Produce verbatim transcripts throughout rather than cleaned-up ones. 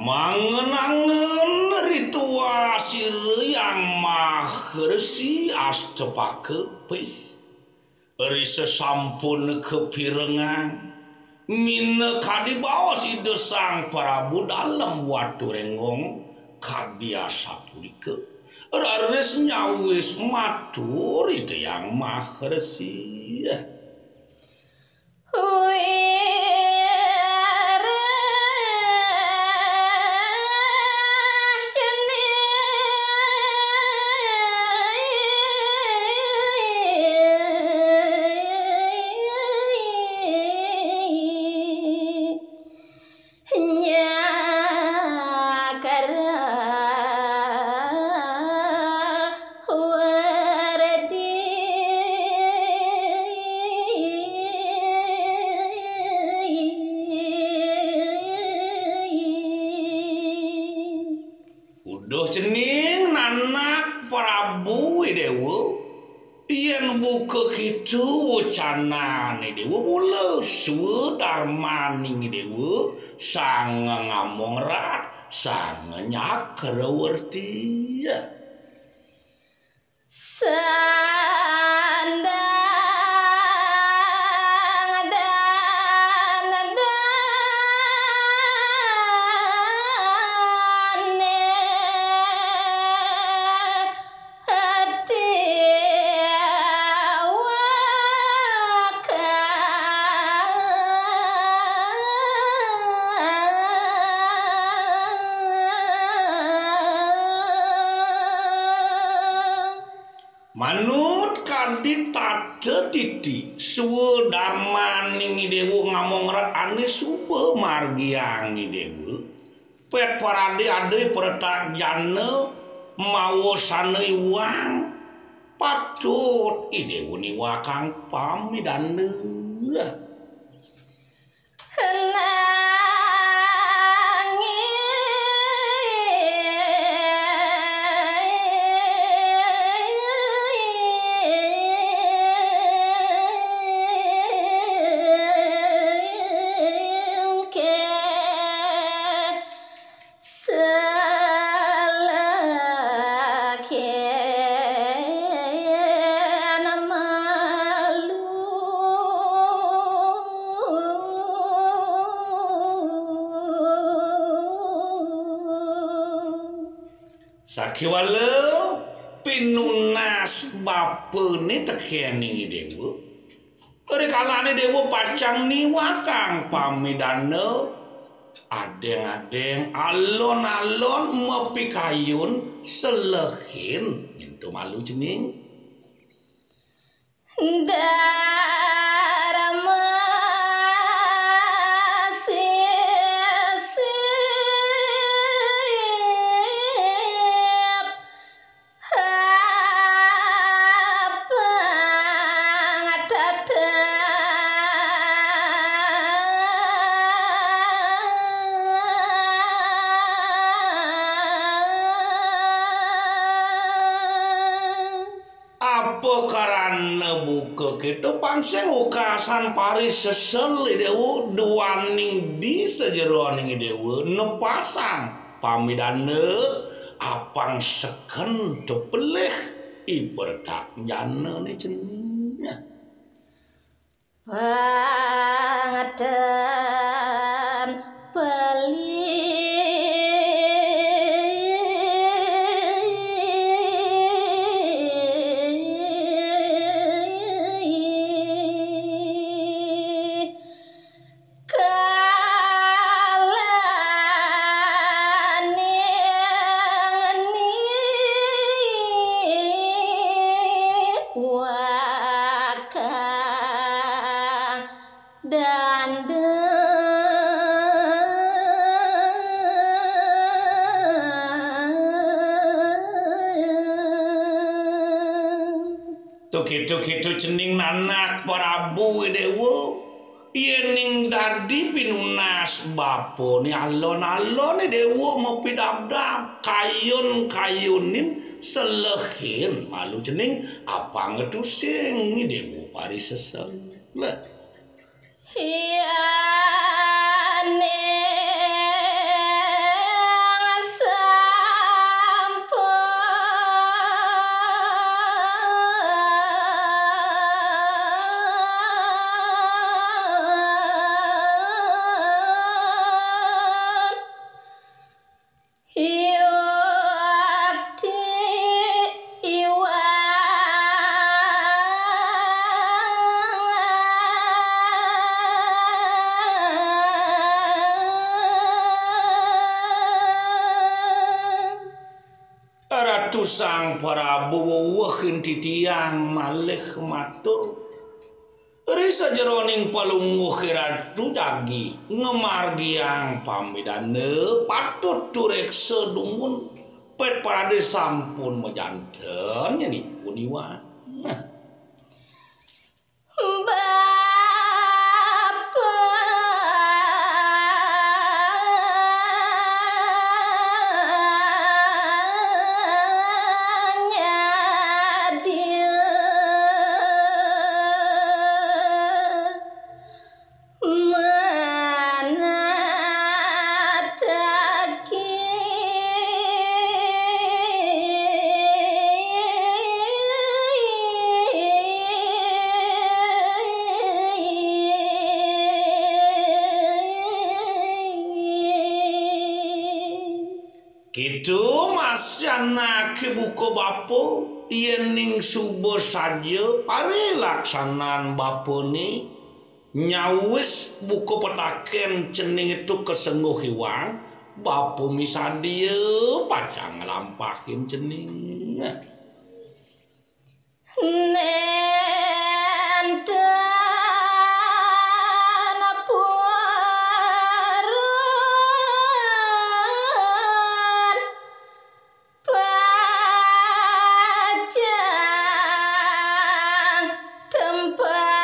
Mangen-angen ritual sira Hyang Maha Resi astepaka pih. Ri sasampun kapirengang, minakadi baos Ida Sang Prabu Dalem Watu Renggong kadi asapunika. Raris nyawis matur Ida Hyang Maha Resi. Uduh cening nanak Prabu Idewa, yen buka kitu wacanané Dewa, mula swadarmaning Idewa, sang ngamong rat, sang nyakrawerti. Sandang dan dane hati wakang. Manut kadi tata titi, swadarmaning Idewa ngamong rat ané suba margiang Idewa, pet parade ada pretak jana mawa sana iwang, patut Idewa niwakang pamidana. Salakena malu. Sakiwala pinunas bapané tekéning Idewa. Rikalané Déwa pacang niwakang pamidana, adéng-adéng alon-alon mapikayun selehin nyentuh malu cening. Darma sisip. Apa karana buka kita pang sing ukasan parisesel Déwa duaning di sajeroning Déwa nepasang pamidana apang seken tepelih ibertak jana ni cening. Pangeten pelih. Kalaning niwakang dandang. Tukitu-kitu cening nanak Prabu Déwa. Yéning dadi pinunas bapané alon-alon Déwa mapidabdab, kayun-kayunin selehin malu cening apang tusing Déwa parisesel. Lah. Yéning Tusang Prabu wewehin titiang malih matur. Ri sajeroning palungguh Ratu jagi ngamargiang pamidana patut tureksa dumun pet parade sampun majanten nyenipun iwang. Bapa nyadil manataki. Kitu masih anake buka bapa, yening suba saja parilaksanan bapane nyawis buka petaken cening tu kasengguh iwang, bapa misadia pacang nglampahin cening. Nenten purun pacang tempal.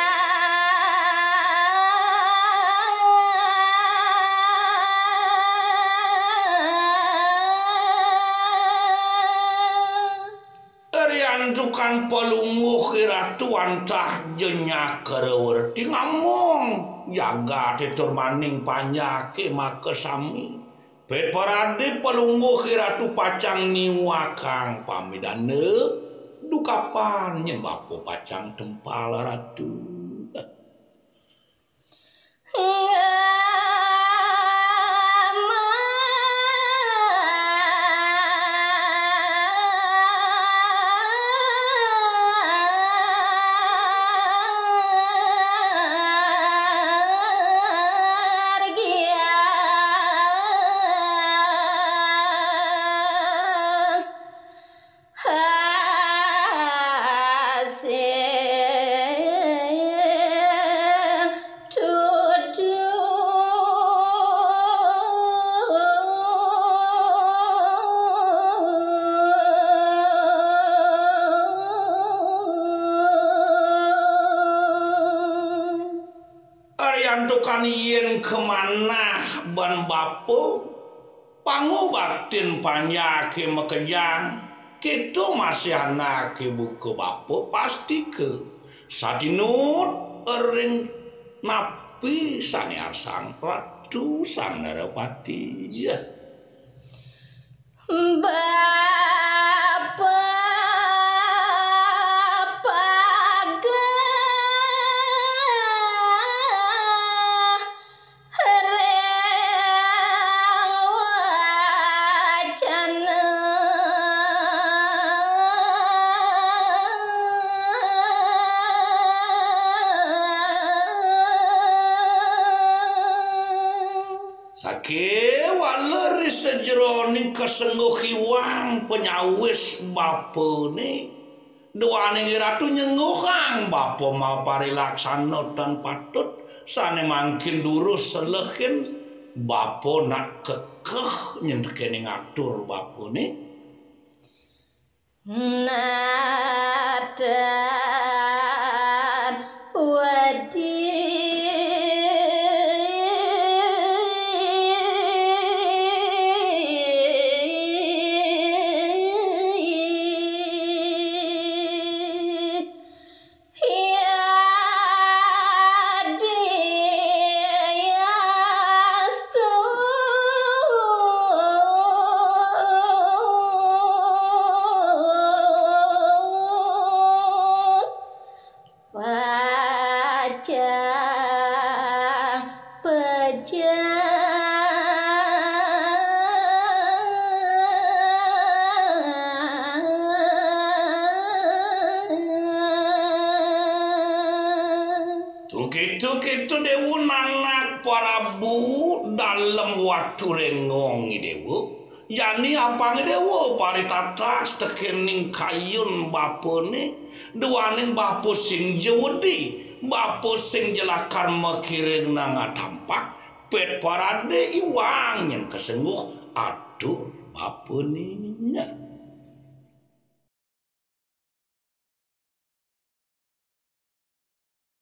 Riantukan palungguh iratu wantah ja nyakara werti ngamong, jagate tur maning panjake makasami. Pet parade palungguh iratu pacang niwakang pamidana, dukapan nyen bapa pacang tempal ratu. Hasil tuduh. Ariantukan yen kamanah ban bapa, pangubaktin panjake makejang, keto masih anake buka bapa, pastika satinut ring napi sane arsang Ratu Sang Narapati. Bapa pageh ring wacana. Sakewala ri sajeroning kasengguh iwang panyawis bapane, duaning iratu nyengguhang bapa maparilaksana tan patut, sane mangkin durus selehin bapa nak kekeh nyen tekening atur bapane. Natan wedi. Yadiastu pacang pejah. Tukitu-kitu Dewa nanak Prabu Dalem Watu Rengong, Dewa. Jani apang Déwa paritatas tekéning kayun bapané, duaning bapa sing jewedi, bapa sing jelakar makiring nang atampak, pét parade iwang nyén kasengguh atur bapané.